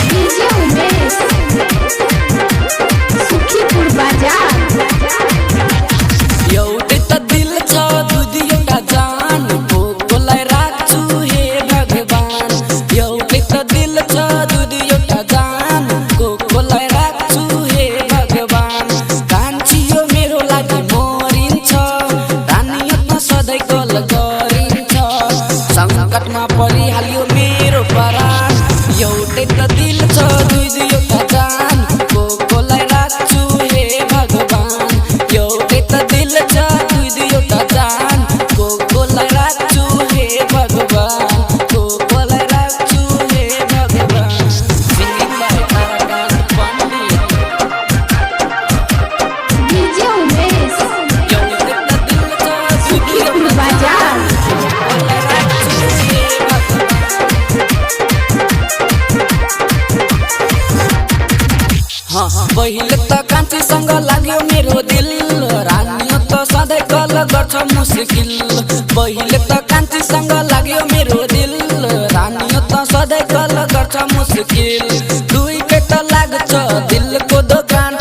DJ Umesh, Sukhipur बाजार। एउटै त दिल छ दुई दुईवटा जान, को कोलाई राख्छु हे भगवान। एउटै त दिल छ दुई दुईवटा जान, को कोलाई राख्छु हे भगवान। कान्छी यो मेरो लागि मरिन्छ, रानीमा सधैँ कल गरिन्छ। सङ्कटमा परिहाल्यो मेरो परान। एउटै त दिल छ दुई दुईवटा जान, को कोलाई राख्छु हे भगवान। एउटै त दिल छ दुई दुईवटा जान, को कोलाई राख्छु हे भगवान। को कोलाई राख्छु हे भगवान। Singing by Tarakant Pandit. DJ Umesh, एउटै त दिल छ दुई सुखीपुर दुईवटा बाजार। कोलाई राख्छु हे भगवान। पहिले त कान्छीसँग लाग्यो मेरो दिल, रानी त सधैँ कल गर्छ मुस्किल। पहिले त कान्छीसँग लाग्यो मेरो दिल, रानी त सधैँ कल गर्छ मुस्किल। दुईकै त लाग्छ दिलको दोकान,